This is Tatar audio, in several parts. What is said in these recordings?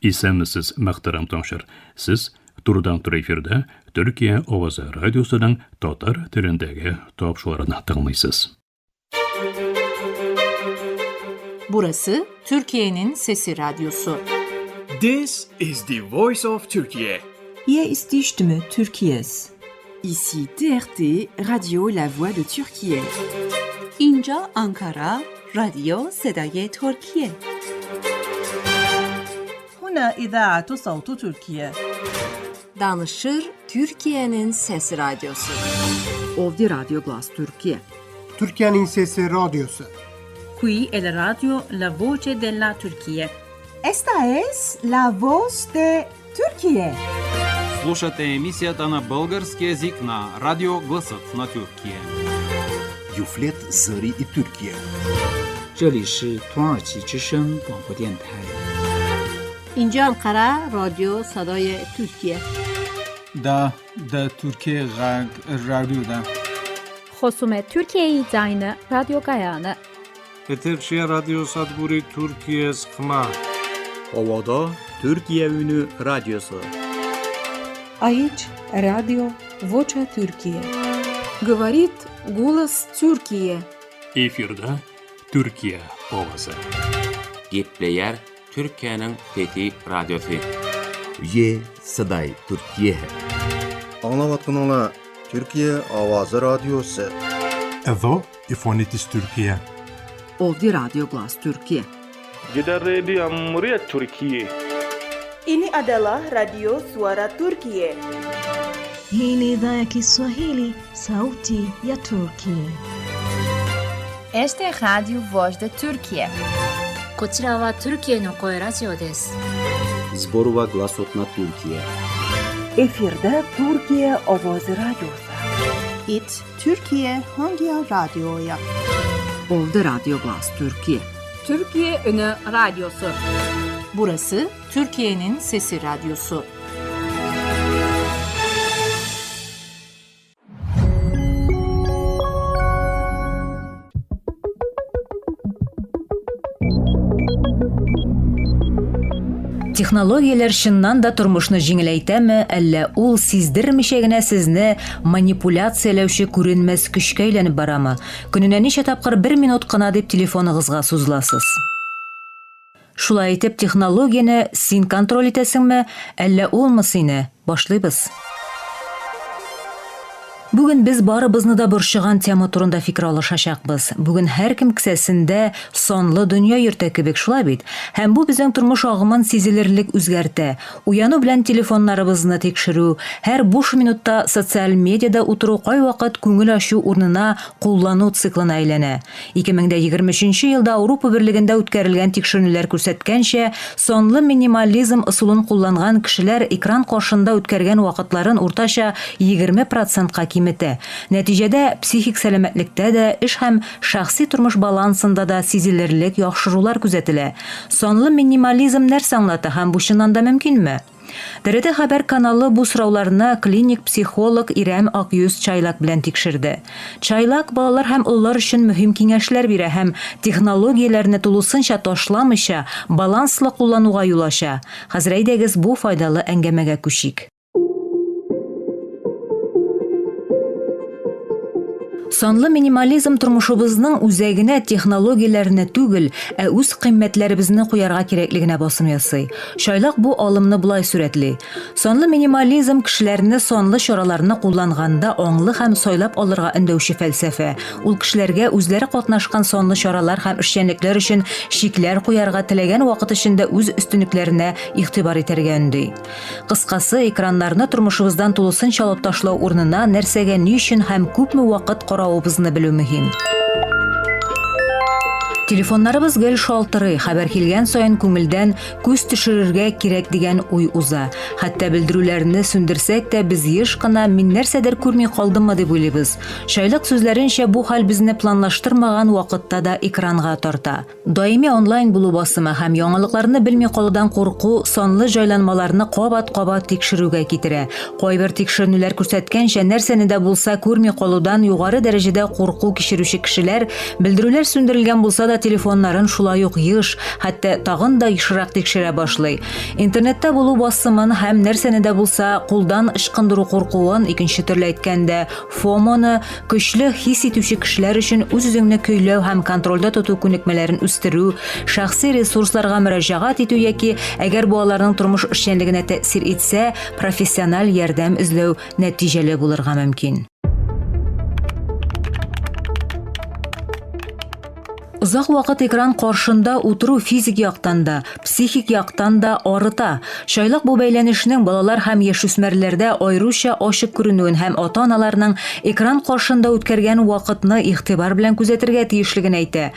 Исәнмесез, мөхтәрәм тыңлаучылар. Сез турыдан-туры эфирда Төркия авазы радиосының татар телендәге тапшыруларын тыңлыйсыз. Burası Türkiye'nin Sesi Radyosu. This is the voice of Turkey. Hier ist die Stimme Türkiye's. Ici TRT, Radio La Voix de Türkiye. اینجا آنکارا رادیو صدای ترکیه. هنا إذاعة صوت تركيا. Danışır Türkiye'nin Sesi Radyosu. Ovdje Radio Glas Türkiye. Türkiye'nin Sesi Radyosu. Qui è la radio La Voce della Turchia. Esta es la voz de Türkiye. Слушате емисията на български език на Радио Гласът на Тюркия. Юфлет Zëri i Türkiye. 这里是土耳其之声广播电台。 اینجا انقره رادیو صدای ترکیه. دا د ترکیې غږ راډیو ده. Խոսում է Թուրքիայի ձայնը ռադիոկայանը։ Եթերշիա ռադիոսადგուրի Թուրքիես խմա։ Ovada Türkiye Ünü Radyosu. Aici Radio Vocea Türkiye. Говорит голос Türkiye. Efirde Türkiye Owazy. Gepleýär Türkiýäniň Sesi Radiosy. Ye Saday Türkiye. Аңлаватқаныңла Türkiye Avazı Radyosu. Εδώ η φωνή της Τουρκία. Ovdje Radio Glas Türkiye. Gidan rediyon muryar Turkiyya. Ini adalah Radio Suara Turkiye. Hii ni idhaa ya Kiswahili, sauti ya Turki. Esta é Rádio Voz da Turquia. こちらはトルキエの声ラジオです。 Зборува гласот на Туркија. Efirde Türkiye Ovozi Radyosu. It Türkiye Hangya Radyo'ya. Ovdje Radio Glas Türkiye. Türkiye Ünü Radyosu. Burası Türkiye'nin Sesi Radyosu. Технологияләр чыннан да тормышны җиңеләйтәме, әллә ул сиздермичә генә сезне манипуляцияләүче күренмәс көчкә әйләнеп барамы? Көненә ничә тапкыр бер минут кына дип телефоныгызга сузыласыз? Шулай итеп, технологияне син контроль итәсеңме, әллә улмы сине? Башлыйбыз. Бүген без барыбызны да борчыган тема турында фикер алышачакбыз. Бүген һәркем кесәсендә санлы дөнья йөртә кебек, шулай бит? Һәм бу безнең тормыш агымын сизелерлек үзгәртә. Уяну белән телефоннарыбызны тикшерү, һәр буш минутта социаль медиада утыру кайвакыт күңел ачу урынына куллану циклына әйләнә. 2023 елда Ауропа Берлегендә үткәрелгән тикшеренүләр күрсәткәнчә, санлы минимализм ысулын кулланган кешеләр экран каршында үткәргән вакытларын уртача 20 процентка киметә. Нәтиҗәдә, психик сәламәтлектә дә, эш һәм шәхси тормыш балансында да сизелерлек яхшырулар күзәтелә. Санлы минимализм нәрсә аңлата һәм бу чыннан да мөмкинме? ТРТ Хәбәр каналы бу сорауларны клиник психолог Ирәм Акйөз Чайлак белән тикшерде. Чайлак балалар һәм олылар өчен мөһим киңәшләр бирә һәм технологияләрне тулысынча ташламыйча, баланслы куллануга юл ача. Хәзер әйдәгез бу файдалы әңгәмәгә күчик. Санлы минимализм тормышыбызның үзәгенә технологияләрне түгел, ә үз кыйммәтләребезне куярга кирәклегенә басым ясый. Чайлак бу алымны болай сурәтли. Санлы минимализм кешеләрне санлы чараларны кулланганда аңлы һәм сайлап алырга өндәүче фәлсәфә. Ул кешеләргә үзләре катнашкан санлы чаралар һәм эшчәнлекләр өчен чикләр куярга теләгән вакыт эчендә үз өстенлекләренә игътибар итәргә өнди. Кыскасы, экраннарны тормышыбыздан тулысынча алып ташлау урынына нәрсәгә ни өчен һәм күпме вакыт каравыбызны белү мөһим. Телефоннарыбыз гел шалтырый, хәбәр килгән саен күңелдән күз төшерергә кирәк дигән уй уза. Хәтта белдерүләрне сүндерсәк тә, без еш кына мин нәрсәдер күрми калдыммы дип уйлыйбыз. Чайлык сүзләренчә, бу хәл безне планлаштырмаган вакытта да экранга тарта. Даими онлайн булу басымы һәм яңалыкларны белми калудан курку санлы җайланмаларны кабат-кабат тикшерүгә китерә. Кайбер тикшеренүләр күрсәткәнчә, нәрсәне дә булса күрми калудан югары дәрәҗәдә курку кичерүче кешеләр, белдерүләр сүндерелгән булса да, телефоннарын шулай ук еш, хәтта тагын да ешрак тикшерә башлый. Интернетта булу басымын һәм нәрсәне дә булса кулдан ычкындыру куркуын, икенче төрле әйткәндә, ФОМОны көчле хис итүче кешеләр өчен үз-үзеңне көйләү һәм контрольдә тоту күнекмәләрен үстерү, шәхси ресурсларга мөрәҗәгать итү яки, әгәр бу аларның тормыш эшчәнлегенә тәэсир итсә, профессиональ ярдәм эзләү нәтиҗәле булырга мөмкин. Озак вакыт экран каршында утыру физик яктан да, психик яктан да арыта. Чайлак бу бәйләнешнең балалар һәм яшүсмерләрдә аеруча ачык күренүен һәм ата-аналарның экран каршында үткәргән вакытны игътибар белән күзәтергә тиешлеген әйтә.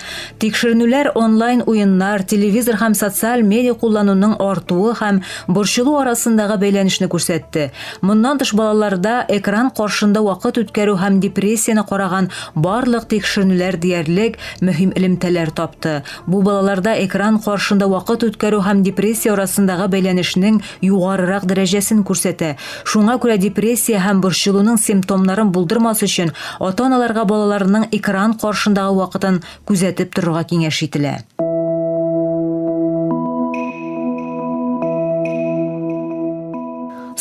Тикшеренүләр онлайн уеннар, телевизор һәм социаль медиа куллануның артуы һәм борчылу арасындагы бәйләнешне күрсәтте. Моннан тыш балаларда экран каршында вакыт үткәрү һәм депрессияне караган барлык тикшеренүләр диярлек мөһим элемтәләр тапты. Бу балаларда экран каршында вакыт үткәрү һәм депрессия арасындагы бәйләнешнең югарырак дәрәҗәсен күрсәтә. Шуңа күрә депрессия һәм борчылуның симптомнарын булдырмас өчен ата-аналарга балаларының экран каршындагы вакытын күзәтеп торырга киңәш ителә.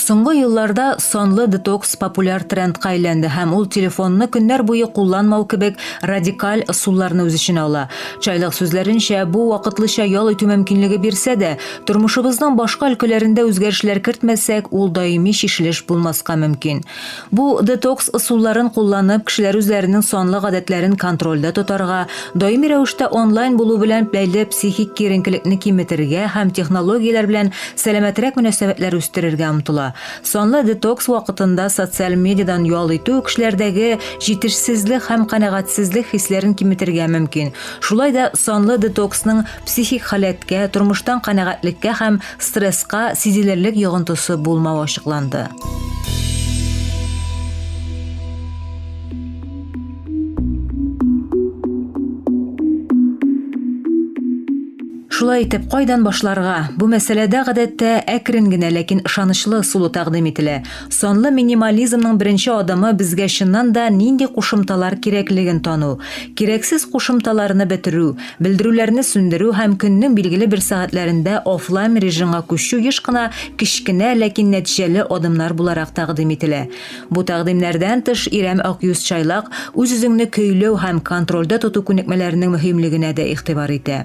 Соңгы елларда санлы детокс популяр трендка әйләнде һәм ул телефонны көннәр буе кулланмау кебек радикаль ысулларны үз эченә ала. Чайлык сүзләренчә, бу вакытлыча ял итү мөмкинлеге бирсә дә, тормышыбызның башка өлкәләрендә үзгәрешләр кертмәсәк, ул даими чишелеш булмаска мөмкин. Бу детокс ысулларын кулланып, кешеләр үзләренең санлы гадәтләрен контрольдә тотарга, даими рәвештә онлайн булу белән бәйле психик киеренкелекне киметергә һәм технологияләр белән сәламәтрәк мөнәсәбәтләр үстерергә омтыла. Санлы детокс вакытында социаль медиадан ял итү кешеләрдәге җитешсезлек һәм канәгатьсезлек хисләрен киметергә мөмкин. Шулай да санлы детоксның психик халәткә, тормыштан канәгатьлеккә һәм стресска сизелерлек йогынтысы булмавы ачыкланды. Шулай итеп, кайдан башларга? Бу мәсьәләдә гадәттә әкрен генә, ләкин ышанычлы ысулы тәкъдим ителә. Санлы минимализмның беренче адымы безгә чыннан да нинди кушымталар кирәклеген тану. Кирәксез кушымталарны бетерү, Белдерүләрне сүндерү һәм көннең билгеле бер сәгатьләрендә офлайн режимга күчү еш кына кечкенә, ләкин нәтиҗәле адымнар буларак тәкъдим ителә. Бу тәкъдимнәрдән тыш, Ирәм Акйөз Чайлак үз-үзеңне көйләү һәм контрольдә тоту күнекмәләренең мөһимлегенә дә игътибар итә.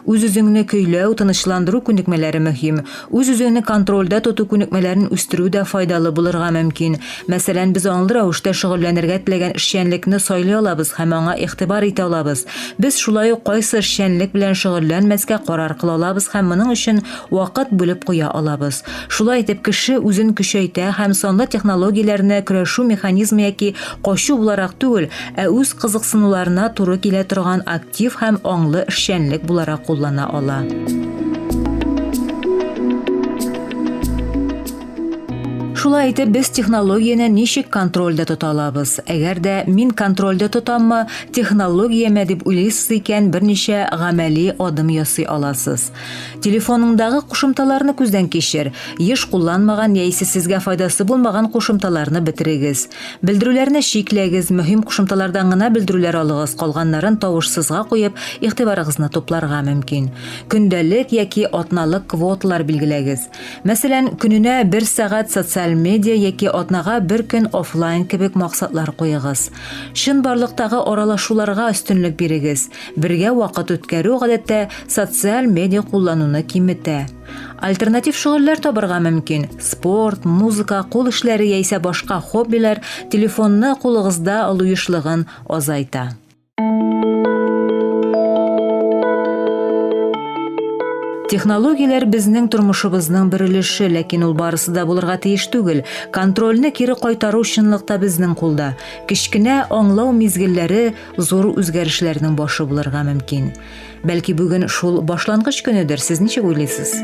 Үз-үзеңне көйләү, тынычландыру күнекмәләре мөһим. Үз-үзеңне контрольдә тоту күнекмәләрен үстерү дә файдалы булырга мөмкин. Мәсәлән, без аңлы рәвештә шөгыльләнергә теләгән эшчәнлекне сайлый алабыз һәм аңа игътибар итә алабыз. Без шулай ук кайсы эшчәнлек белән шөгыльләнмәскә карар кыла алабыз һәм моның өчен вакыт бүлеп куя алабыз. Шулай итеп, кеше үзен көчәйтә һәм санлы технологияләрне көрәшү механизмы яки качу буларак түгел, ә үз кызыксынуларына туры килә торган актив һәм аңлы эшчәнлек буларак куллана ала. Шулай итеп, без технологияне ничек контрольдә тота алабыз? Әгәр дә мин контрольдә тотаммы, технологияме дип уйлыйсыз икән, берничә гамәли адым ясый аласыз. Телефоныңдагы кушымталарны күздән кичер. Еш кулланмаган яисә сезгә файдасы булмаган кушымталарны бетерегез. Белдерүләрне чикләгез, мөһим кушымталардан гына белдерүләр алыгыз, калганнарын тавышсызга куеп, игътибарыгызны тупларга мөмкин. Көндәлек яки атналык квоталар билгеләгез. Мәсәлән, көненә бер сәгать социаль медиа яки атнага бер көн офлайн кебек максатлар куегыз. Чынбарлыктагы аралашуларга өстенлек бирегез. Бергә вакыт үткәрү, гадәттә, социаль медиа куллануны киметә. Альтернатив шөгыльләр табырга мөмкин. Спорт, музыка, кул эшләре яисә башка хоббилар телефонны кулыгызда алу ешлыгын азайта. Технологияләр безнең тормышыбызның бер өлеше, ләкин ул барысы да булырга тиеш түгел. Контрольне кире кайтару чынлыкта безнең кулда. Кечкенә аңлау мизгелләре зур үзгәрешләрнең башы булырга мөмкин. Бәлки бүген шул башлангыч көнедер, сез ничек уйлыйсыз?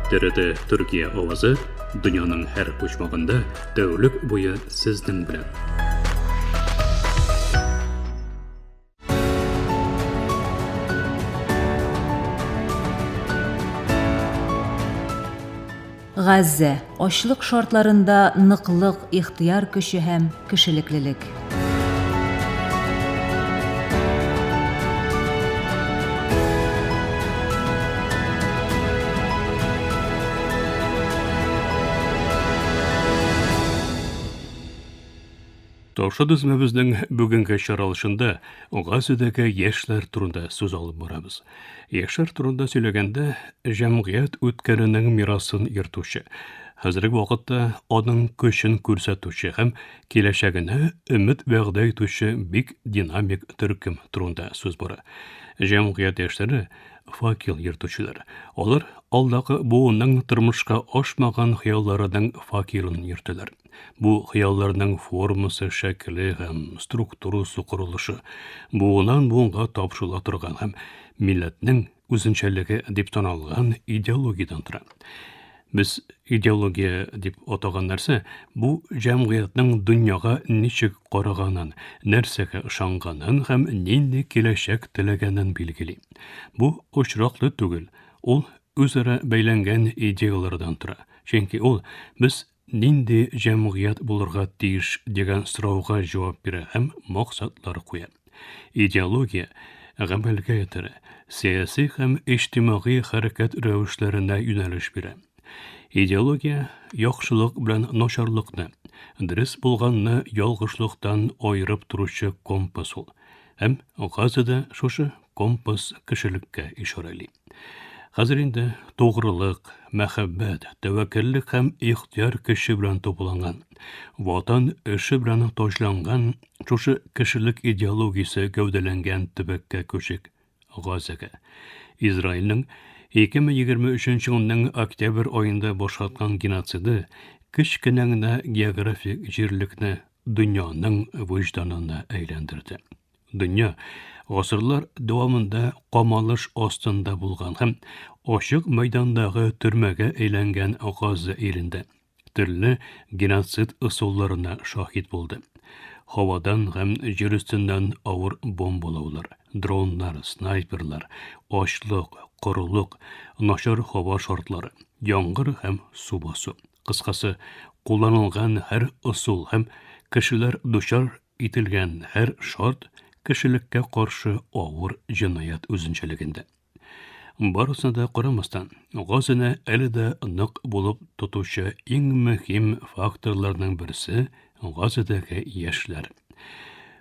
TRT Төркия авазы дөньяның һәр почмагында тәүлек буе сезнең белән. Газзә, ачлык шартларында ныклык, ихтыяр көче һәм кешелеклелек. Тапшы төзмәбезнең бүгенге чаралышында Газәдәге яшьләр турында сүз алып барабыз. Яшьләр турында сөйләгәндә, җәмгыять үткәненең мирасын йөртүче, хәзерге вакытта аның көчен күрсәтүче һәм киләчәгенә өмет вәгъдә итүче бик динамик төркем турында сүз бара. Җәмгыять яшьләре факел йөртүчеләр. Алар алдагы буынның тормышка ашмаган хыялларының факелын йөртәләр. Бу хыялларның формасы, шәкеле һәм структурасы корылышы буыннан буынга тапшырыла торган һәм милләтнең үзенчәлеге дип саналган идеологиядән тора. Без идеология дип атаган нәрсә бу җәмгыятьнең дөньяга ничек караганын, нәрсәгә ышанганын һәм нинди киләчәк теләгәнен билгели. Бу очраклы түгел, ул үзара бәйләнгән идеялардан тора. Чөнки ул без нинди җәмгыять булырга тиеш дигән сорауга җавап бирә һәм максатлар куя. Идеология гамәлгә этәрә, сәяси һәм иҗтимагый хәрәкәт рәвешләренә юнәлеш бирә. Идеология яхшылык белән начарлыкны, дөрес булганны ялгышлыктан аерып торучы компас ул. Һәм Газада шушы компас кешелеккә ишарәли. Хәзер инде тугрылык, мәхәббәт, тәвәккәллек һәм ихтыяр көче белән тупланган, ватан эше белән таҗланган шушы кешелек идеологиясе гәүдәләнгән төбәккә күчик, Газәгә. Израильнең 2023 елның октябрь аенда башлаткан геноциды кечкенә генә географик җирлекне дөньяның вөҗданына әйләндерде. Дөнья гасырлар дәвамында камалыш астында булган һәм ачык мәйдандагы төрмәгә әйләнгән Газа илендә төрле геноцид ысулларына шаһит булды. Һавадан һәм җир өстеннән авыр бомбалаулар, дроннар, снайперлар, ачлык, корылык, начар һава шартлары, яңгыр һәм су басу. Кыскасы, кулланылган һәр ысул һәм кешеләр дучар ителгән һәр шарт кешелеккә каршы авыр җинаять үзенчәлегендә. Барысына да карамастан, Газаны әле дә нык булып тотучы иң мөһим факторларның берсе Газадагы яшьләр.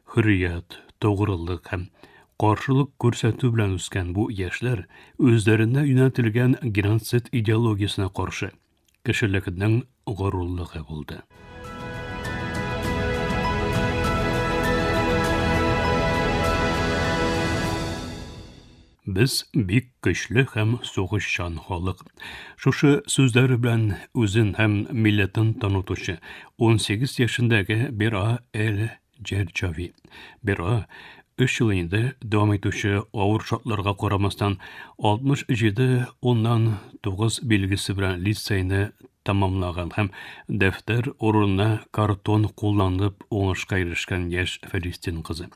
Хөррият, тугрылык һәм каршылык күрсәтү белән үскән бу яшьләр үзләренә юнәлтелгән геноцид идеологиясенә каршы кешелекнең горурлыгы булды. Без бик көчле һәм сугышчан халык. Шушы сүзләре белән үзен һәм милләтен танытучы 18 яшендәге Бера Эль Джерджави. Бера өч ел инде дәвам итүче авыр шартларга карамастан, 67 уннан 9 билгесе белән лицейны тәмамлаган һәм дәфтәр урынына картон кулланып уңышка ирешкән яшь фәлистин кызы.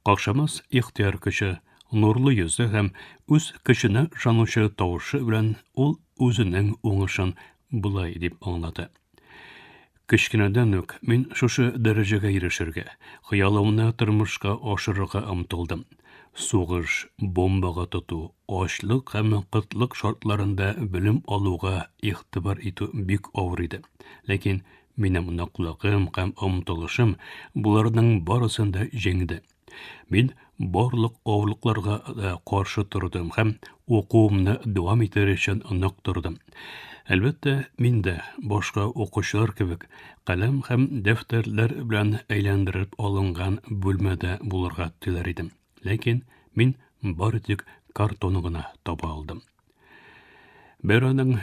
Какшамас ихтыяр көче, нурлы йөзе һәм үз көченә ышанучы тавышы белән ул үзенең уңышын болай дип аңлата. Кечкенәдән үк мин шушы дәрәҗәгә ирешергә, хыялымны тормышка ашырырга омтылдым. Сугыш, бомбага тоту, ачлык һәм кытлык шартларында белем алуга игътибар итү бик авыр иде. Ләкин минем ныклыгым һәм омтылышым боларның барысын да җиңде. Мин барлык авырлыкларга да каршы тордым һәм укуымны дәвам итәр өчен нык тордым. Әлбәттә, мин дә, башка укучылар кебек, каләм һәм дәфтәрләр белән әйләндереп алынган бүлмәдә булырга теләр идем. Ләкин мин бары тик картон гына таба алдым. Бер аның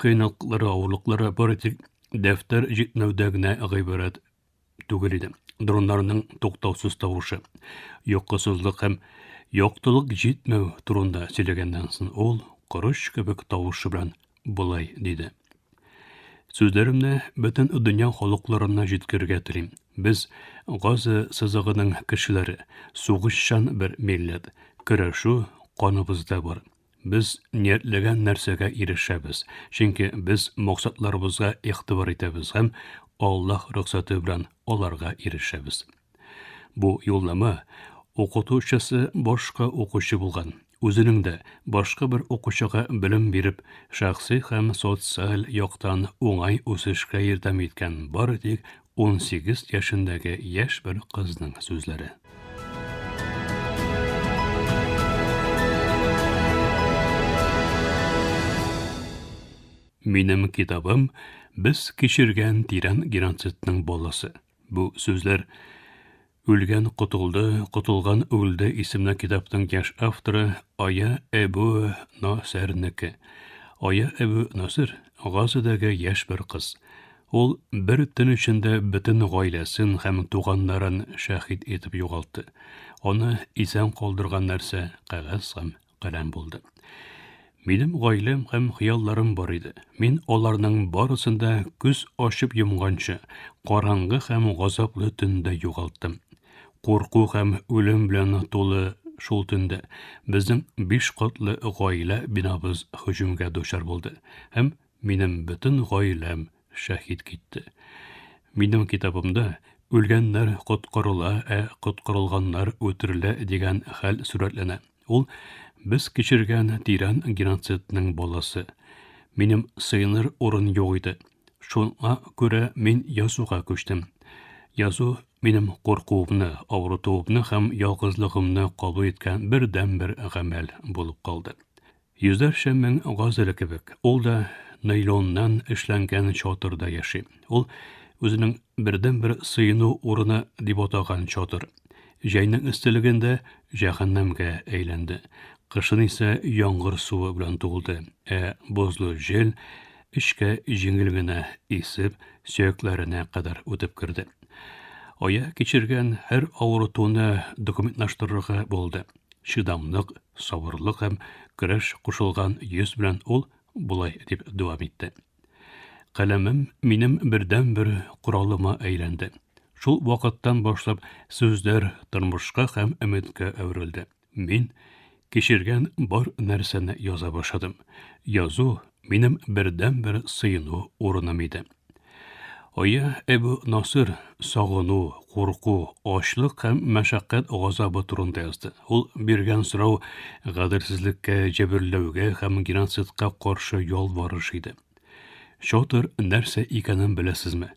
кыйнаклары, авырлыклары бары тик дәфтәр җитмәүдә генә гыйбарәт түгел иде. Дроннарның туктаусыз тавышы, йокысызлык һәм яктылык җитмәү турында сөйләгәннән соң ул корыч кебек тавышы белән болай диде. Сүзләремне бөтен дөнья халыкларына җиткерергә телим. Без Газа сызыгының кешеләре, сугышчан бер милләт. Көрәшү каныбызда бар. Без ниятләгән нәрсәгә ирешәбез, чөнки без максатларыбызга игътибар итәбез һәм Аллаһ рөхсәте белән аларга ирешәбез. Бу юллама укытучысы башка укучы булган, үзенең дә башка бер укучыга белем биреп, шәхси һәм социаль яктан уңай үсешкә ярдәм иткән бары тик 18 яшендәге яшь бер кызның сүзләре. Минем китабым без кичергән тирән геноцидның баласы. Бу сүзләр Үлгән котылды, котылган үлде исемле китапның яшь авторы Ая Әбү Насернеке. Ая Әбү Насер Газадагы яшь бер кыз. Ул бер төн эчендә бөтен гаиләсен һәм туганнарын шәһит итеп югалтты. Аны исән калдырган нәрсә кәгазь һәм каләм булды. Минем гаиләм һәм хыялларым бар иде. Мин аларның барысын да күз ачып йомганчы, караңгы һәм газаплы төндә югалттым. Курку һәм үлем белән тулы шул төндә безнең биш катлы гаилә бинабыз һөҗүмгә дучар булды һәм минем бөтен гаиләм шәһит китте. Минем китабымда үлгәннәр коткарыла, ә коткарылганнар үтерелә дигән хәл сурәтләнә. Ул без кичергән тирән геноцидның баласы. Минем сыеныр урын юк иде. Шуңа күрә мин язуга күчтем. Язу минем куркуымны, авыртуымны һәм ялгызлыгымны кабул иткән бердәнбер гамәл булып калды. Йөзләрчә мең газеле кебек, ул да нейлоннан эшләнгән чатырда яши. Ул үзенең бердәнбер сыену урыны дип атаган чатыр. Җәйнең эсселегендә җәһәннәмгә әйләнде. Кышын исә яңгыр суы белән тулды, ә бозлы җил эчкә җиңел генә исеп, сөякләренә кадәр үтеп керде. Ая кичергән һәр авыртуны документлаштырырга булды. Чыдамлык, сабырлык һәм көрәш кушылган йөз белән ул болай дип дәвам итте. Каләмем минем бердәнбер коралыма әйләнде. Шул вакыттан башлап сүзләр тормышка һәм өметкә әверелде. Мин кичергән бар нәрсәне яза башладым. Язу минем бердәнбер сыену урыным иде. Ая Әбү Насыр сагыну, курку, ачлык һәм мәшәкать газабы турында язды. Ул биргән сорау гаделсезлеккә, җәберләүгә һәм геноцидка каршы ялварыш иде. Чатыр нәрсә икәнен беләсезме?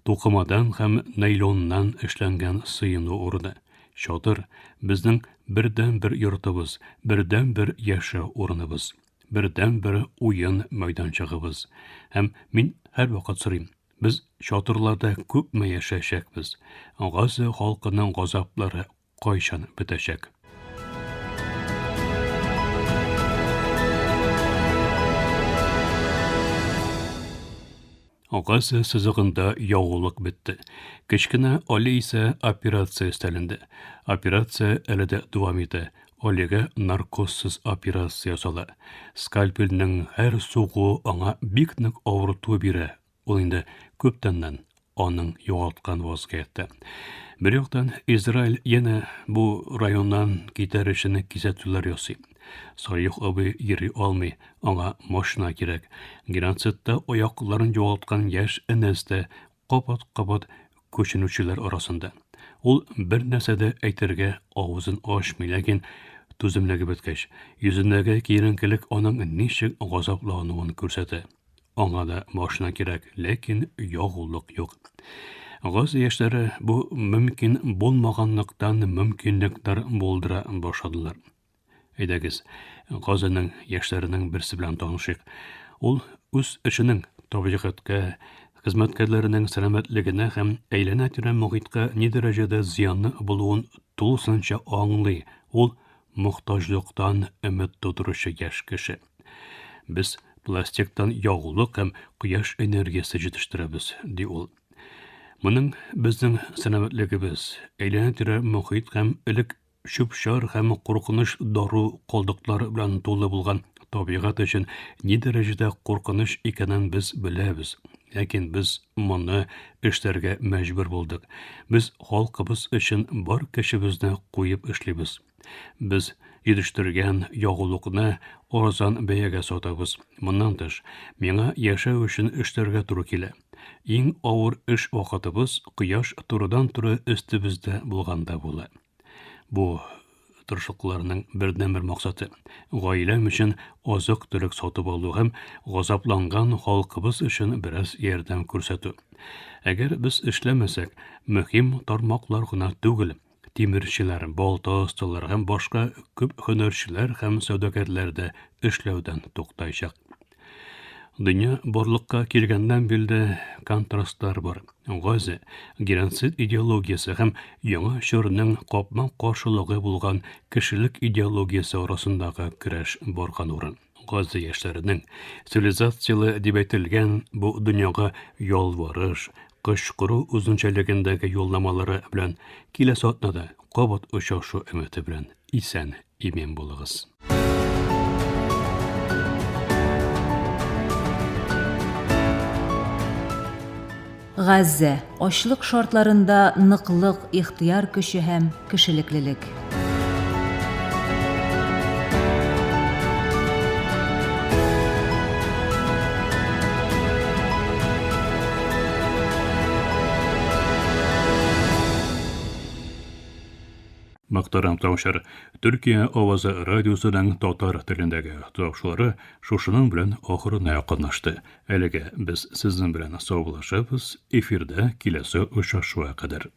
Тукымадан һәм нейлоннан эшләнгән сыену урыны. Чатыр, безнең бердәнбер йортыбыз, бердәнбер яшәү урыныбыз. Бердәнбер уен мәйданчыгыбыз. Һәм мин һәрвакыт сорыйм, без чатырларда күпме яшәячәкбез? Газа халкының газаплары кайчан бетәчәк? Газа сызыгында ягулык бетте. Кечкенә Али исә операция өстәлендә. Операция әле дә дәвам итә. Алигә наркозсыз операция ясала. Скальпельнең һәр сугуы аңа бик нык авырту бирә. Ул инде күптәннән аның югалткан вазгыятьтә. Бер яктан Израиль янә бу районнан китәр өчен кисәтүләр ясый. Салих абый йөри алмый, аңа машина кирәк. Геноцидта аякларын югалткан яшь Әнәс тә кабат-кабат күченүчеләр арасында. Ул бер нәрсә дә әйтергә авызын ачмый, ләкин түземлеге беткәч, йөзендәге киеренкелек аның ничек газаплануын күрсәтә. Аңа да машина кирәк, ләкин ягулык юк. Газ яшьләре бу мөмкин булмаганлыктан мөмкинлекләр булдыра башладылар. Әйдәгез, Газаның яшьләренең берсе белән танышыйк. Ул үз эшенең табигатькә, хезмәткәрләренең сәламәтлегенә һәм әйләнә-тирә мохиткә ни дәрәҗәдә зыянлы булуын тулысынча аңлый. Ул мохтаҗлыктан өмет тудыручы яшь кеше. Без пластиктан ягулык һәм кояш энергиясе җитештерәбез, ди ул. Моның безнең сәламәтлегебез, әйләнә-тирә мохит һәм элек чүп-чар һәм куркыныч дару калдыклары белән тулы булган табигать өчен ни дәрәҗәдә куркыныч икәнен без беләбез. Ләкин без моны эшләргә мәҗбүр булдык. Без халкыбыз өчен бар көчебезне куеп эшлибез. Без җитештергән ягулыкны арзан бәягә сатабыз. Моннан тыш, миңа яшәү өчен эшләргә туры килә. Иң авыр эш вакытыбыз кояш турыдан-туры өстебездә булганда була. Бу тырышлыкларның бердәнбер максаты гаиләм өчен азык-төлек сатып алу һәм газапланган халкыбыз өчен бераз ярдәм күрсәтү. Әгәр без эшләмәсәк, мөһим тармаклар гына түгел, тимерчеләр, балта осталары һәм башка күп һөнәрчеләр һәм сәүдәгәрләр дә эшләүдән туктаячак. Дөнья барлыкка килгәннән бирле контрастлар бар. Газа, геноцид идеологиясе һәм яңа чорның капма-каршылыгы булган кешелек идеологиясе арасындагы көрәш барган урын. Газа яшьләренең цивилизацияле дип әйтелгән бу дөньяга ялварыш, кычкыру үзенчәлегендәге юлламалары белән киләсе атнада кабат очрашу өмете белән исән имин булыгыз. Газзә, ачлык шартларында ныклык, ихтыяр көче һәм кешелеклелек. Мөхтәрәм тыңлаучылар, Төркия авазы радиосының татар телендәге тапшырулары шушының белән ахырына якынлашты. Әлегә без сезнең белән саубуллашабыз, эфирда киләсе очрашуга кадәр.